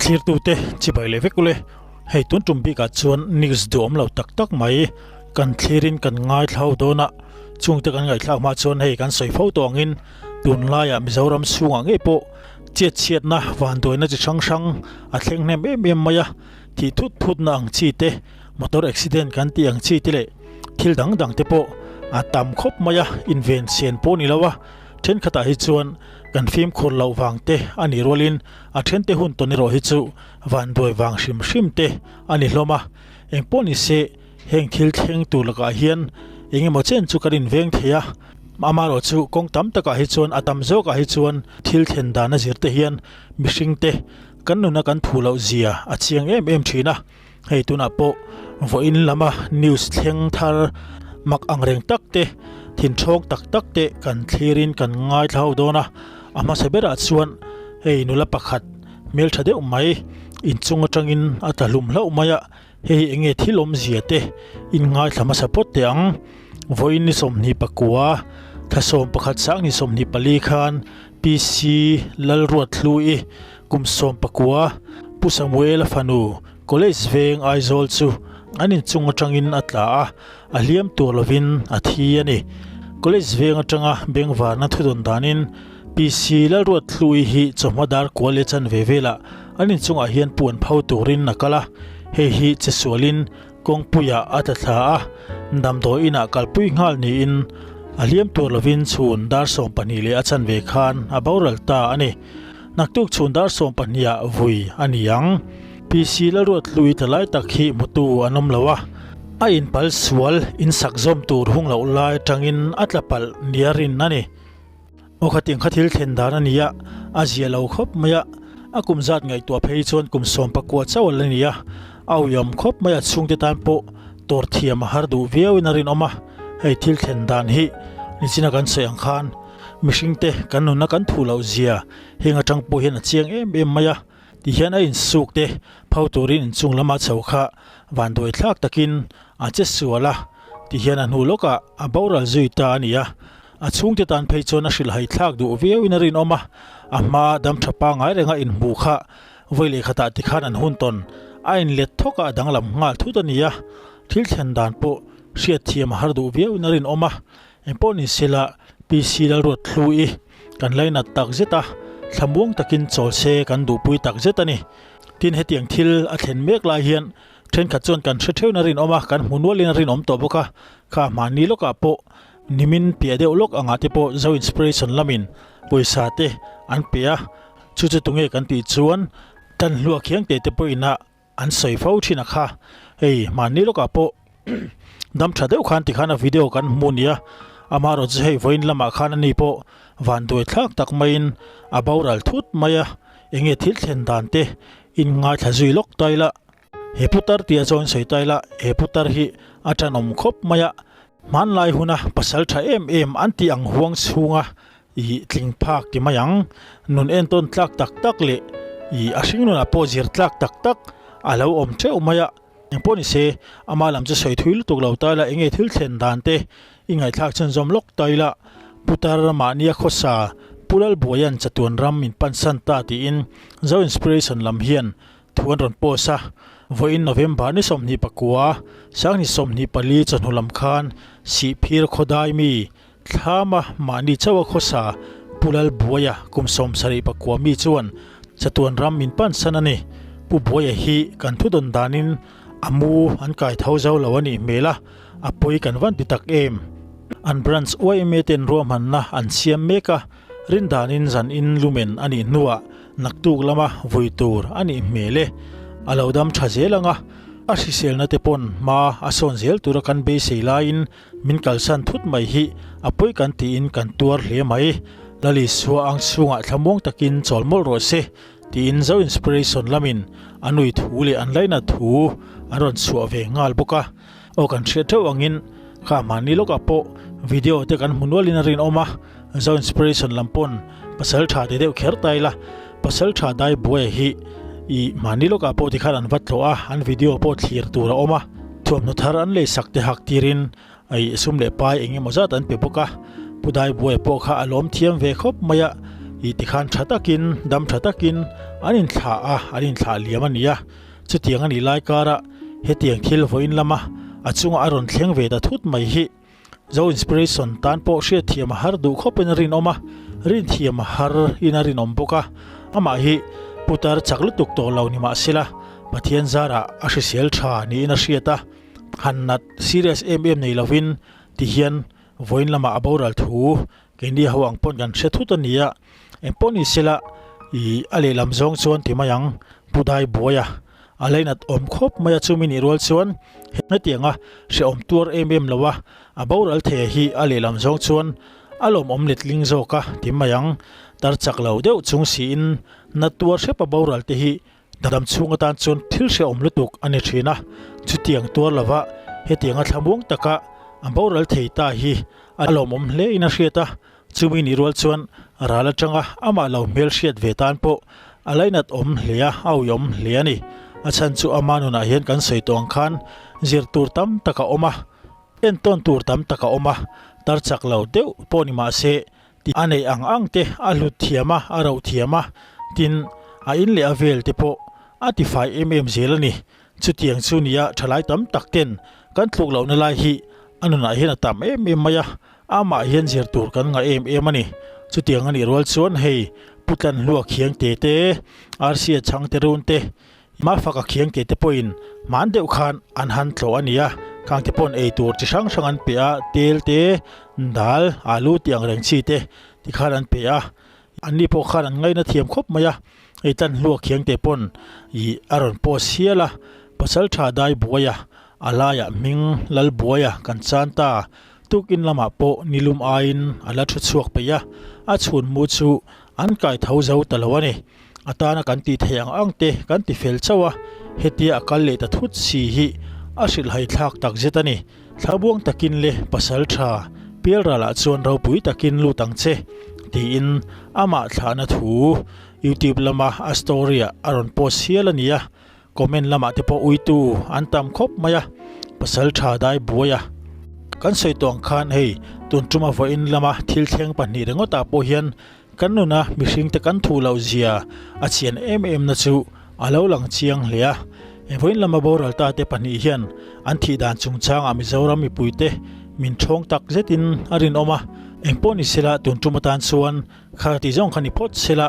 Thlirtute chibai leh vek ule, hei tun tum bikah chuan news duhawm lo tak tak mai kan thlirin kan ngaithla ho dawn a, chungte kan ngaihthlak hma chuan hei kan sawi fo tawh angin tunlaiah Mizoram chhungah ngei pawh chetchhiatna vanduaina chi hrang hrang a thleng hnem em em mai a, thih thut thutna ang chi te, motor accident kan tih ang chi te leh thil dang dang te pawh a tam khawp mai a, inven sen pawh ni lo a, thenkhatah hi chuan kan fimkhur loh vang te a nih rualin a thente hun tawn erawh hi chu vanduai vang hrim hrim te a ni hlawm a, engpawh ni se heng thil thleng tur lakah hian eng emaw chen chu kan inveng thei a, amaherawh chu kawng tam takah hi chuan a tam zawkah hi chuan thil thlen dan a zir te hian mihring te kan nuna kan phu loh zia a chiang em em thin a. Hei tunah pawh vawiin lama news thleng thar mak ang reng tak te, thinthawng tak tak te kan thlirin kan ngaithla ho dawn a. A hmasa berah chuan hei nula pakhat hmeltha deuh mai inchung atangin a tla hlum hlauh mai a, hei hi enge thil awmzia te in ngaithla hmasa phawt teh ang. Vawiin ni 21, thla 11 sang ni 24 khan PC Lalruathlui Kum 19, Pu Samuela fanu College veng Aizawl chu an inchung atangin a tla a, a hliam tur lovin a thi a ni. College veng atanga bengvarna thudawn danin PC Lalruathlui hi chawhma dar kual leh chanve velah an inchungah hian puan pho turin a kal a, hei hi chesualin kawngpuiah a tla thla a, damdawi inah kalpui nghal niin a hliam tur lovin chhun dar 12 leh a chanve khan a boral ta a ni. Naktuk chhun dar 12 ah vui a ni ang. PC Lalruathlui tla lai tak hi hmutu an awm lo a, a inpal sual insak zawm tur hung loh lai atangin a tla palh nia rin a ni. Aw khatiang kha thil thlen dan a ni a, a zia lo khawp mai a, a kum zat ngaihtuah phei chuan kum 19 chauh a la ni a, a uiawm khawp mai a chhungte tan pawh tawr thiam a har duh viauin a rinawm a, hei thil thlen dan hi nichina kan sawi ang khan mihringte kan nunna kan thuh loh zia heng atang pawh hian a chiang em em mai a, tihian a insuk te pho turin inchung lama chho kha vanduai thlak takin a che sual a, tihian a hnu lawkah a boral zui ta a ni a. A chhungte tan phei chuan a hrilhhai thlak duh viauin a rinawm a, a hma dam tha pangngai renga inhmuh kha vawi leh khatah tikhan an hun tawn a inlet thawk a, a danglam nghal thut a ni a, thil thlen dan pawh hriatthiam a har duh viauin a rinawm a, engpawh ni sela PC Lalruathlui kan lainat tak zet a, thlamuang takin chawl se kan duhpui tak zet a ni. Tin, hetiang thil a thlen mek lai hian thenkhat chuan kan hre theuhin a rinawm a, kan hmu nualin a rinawm tawh bawk a, kha hmanni lawkah pawh Nimin piah deuh lawk angah te pawh Zo Inspiration lamin pawisa te an pe a, chu chu tunge kan tih chuan tan hluah khiang te te pawh ina an sawi fo thin a kha. Hei mahni lawkah pawh dam tha deuh khan tikhan a video kan hmu nia, amaherawh chu hei vawiin lamah khan ani pawh vanduai thlak tak maiin a boral thut mai a, enge thil thlen dan te in ngaithla zui lawk ta ila. He putar tia chuan sawi ta ila, he putar hi a tanawm khawp mai a, hmanlai huna pasal tha em em an tih ang huang chhunga i tling phak ti mai ang, nun entawn tlak tak tak leh i a hring nunah pawh zir tlak tak tak a lo awm teuh mai a, engpawh ni se ama lam chu sawi thui lutuk lo ta ila enge thil thlen dan te i ngaihthlak chhunzawm lawk ta ila, putar mahnia khawsa Pu Lalbuaia'n chatuan ram min pansan ta tiin Zo Inspiration lam hian Thu an rawn post a, vawiin November ni 29, 2024 chawhnu lam khan Sihphir khawdai mi Thlama mahni chauha khawsa Pu Lalbuaia kum 79 mi chuan chatuan ram min pansan a ni. Pu Buaia hi kan thudawn danin a mu an kai tho zo lo a nih hmel a, a pawi kan van ti tak em. An branch yma ten ruahmanna an siam mek a, rindanin zan in lumen a nih hnuah Naktuk lama vui tur a nih hmel e. A lo dam tha zel ang a, a hriselna te pawn hma a sawn zel tura kan beisei laiin min kalsan thut mai hi a pawi kan tiin kan tuar hle mai. Lalisua ang chhungah thlamuang takin chawl mawlh rawh se tiin Zo Inspiration lamin a nui thu leh an lainat thu an rawn chhuah ve nghal bawk a. Aw kan hriat theuh angin kha mahni lawkah pawh video te kan hmu nualin a rinawm a, Zo Inspiration lam pawn pasal tha ti deuh kher ta ila, pasal tha dai buaia hi i mahni lawkah pawh tikhan an va tlawh a, an video pawh thlir tur a awm a, thuamhnaw thar an lei sak te hak tirin i sum leh pai eng emaw zat an pe bawk a, Pu Dai buaia pawh kha a lawm thiam ve khawp mai a, Ih tikhan tha takin, dam tha takin an inthlah a, an inthlah liam a ni a. Chutiang a nih lai kara hetiang thil vawiin lama a chunga a rawn thleng ve ta thut mai hi Zo Inspiration tan pawh hriatthiam a har duh khawpin a rinawm a, rinthiam a har in a rinawm bawk a. Amah hi putar chak lutuk tawh lo ni mahsela Pathian zarah a hrisel tha niin a hriat a, han nat serious em em nei lovin tihian vawiin lamah a boral thu Keini ho ang pawn kan hre thut a ni a, eng pawh ni sela ih a lehlam zawng chuan ti mai ang Pu Dai Buaia a lainat awm khawp mai a, chumi nih rual chuan hetianga hrehawm tuar em em lo a, a boral thei hi a lehlam zawng chuan a lawmawm letling zawk a ti mai ang, tar chak lo deuh chung siin na tuar hrep a boral te hi Dam chhung atan chuan thil hrehawm lutuk a ni thin a, chutiang tuar lova hetianga thlamuang taka a boral thei ta hi a lawmawm hle in a hriat a, chumi nih rual chuan ral atanga amah lo hmel hriat ve tan pawh a lainat awm hle a, a uiawm hle a ni. A chhan chu ama nunah hian kan sawi tawh ang khan zir tur tam tak a awm a, entawn tur tam tak a awm a, tar chak lo deuh pawh ni mah se Ti a neih ang ang te a hlut thiam a, a roh thiam a, tin a in leh a vel te pawh a tifai em em zel a ni. Chutiang chu nia thalai tam tak ten kan tluk lohna lai hi a nunah hian a tam em em mai a, amah hian zir tur kan ngah em em a ni. Chutiang a nih rual chuan hei Pu Tlanhlua Khiang te te, Arsia Chhangte Run te, Mafak a khiang te te pawhin hman deuh khan an han tlawh a ni a, khang te pawn ei tur chi hrang hrang an pe a, tel te, dal, alu tih ang reng chi te ti khan an pe a, anni pawh khan an ngaina thiam khawp mai a, hei tan hlua khiang te pawn ih a rawn post hial a, pasal tha dai buai a, a laiah hming lal buai a kan chan ta, tukin lamah pawh nilum aiin a la thu chhuak peih a, a chhun mu chu an kai tho zo ta lo a ni. A tana kan tih theih ang ang te kan ti fel chauh a, hetia a kal leh ta thut si hi a hrilhhai thlak tak zet a ni. Thlabuang takin le pasal tha, Pialralah chuan ropui takin lut ang che, tiin amah thlahna thu YouTube lama a story-ah a rawn post hial a ni a, comment lamah te pawh uitu an tam khawp mai a, pasal tha dai buai a. Kan sawi tawh ang khan hei tun tuma vawiin lama thil thleng pahnih ringawtah pawh hian Kan nuna mihringte kan thuh loh zia a chian em em na chu a lo lang chiang hle a. Vawiin lama boral ta te pahnih hian an thih dan chungchangah Mizoram mipuite min thawng tak zetin a rinawm a. Engpawh ni sela tun tum atan chuan kha tih zawng kha ni phawt sela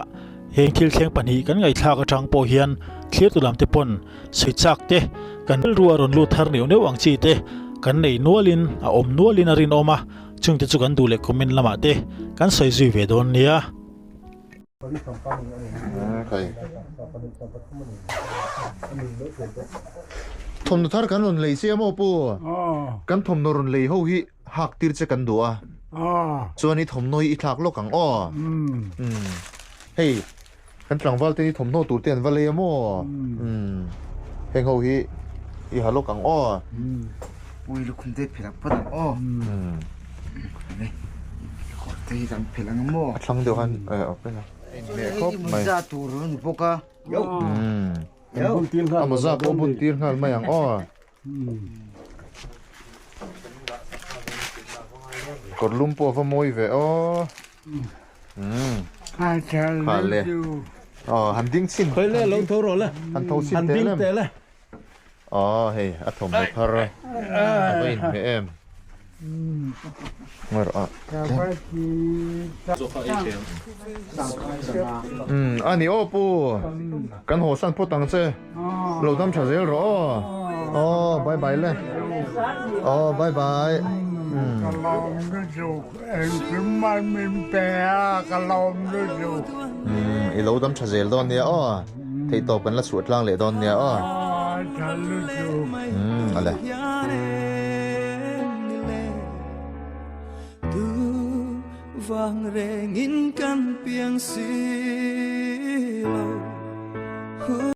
heng thil thleng pahnih kan ngaihthlak atang pawh hian thlirtu lam te pawn sawi chak te kan rilru a rawn lut thar neuh neuh ang chi te kan nei nualin a awm nualin a rinawm a. Chungte chu kan duh leh comment lamah te kan sawi zui ve dawn nia. Thawmhnaw thar kan rawn lei che a maw pu? Kan thawmhnaw rawn lei ho hi hak tir che kan duh a. Chuan i thawmhnaw hi i thlak lawk ang aw. Hei kan tlangval te hi thawmhnaw tur te an va lei a maw? Heng ho hi i ha lawk ang aw. Pui lukhum te phelh ang phawt ang aw. Kawr te hi kan phelh ang maw? A thlang deuh han a phelh a. Inhmeh khawp mai. Mawza tur a ni bawk a. A mawza pawh bun tir nghal mai ang aw. Kawr lum pawh a va mawi ve aw. Kha le. Aw han ding chhin. Khawi le lo tho rawh le. Han tho chhin teh lem. Han ding teh le. Aw hei a thawmhnaw thar a va inhmeh em. A ni aw pu kan haw san phawt ang che lo dam tha zel rawh aw aw bye bye le aw bye bye I lo dam tha zel dawn nia aw theihtawp kan la chhuah tlang leh dawn nia aw a le.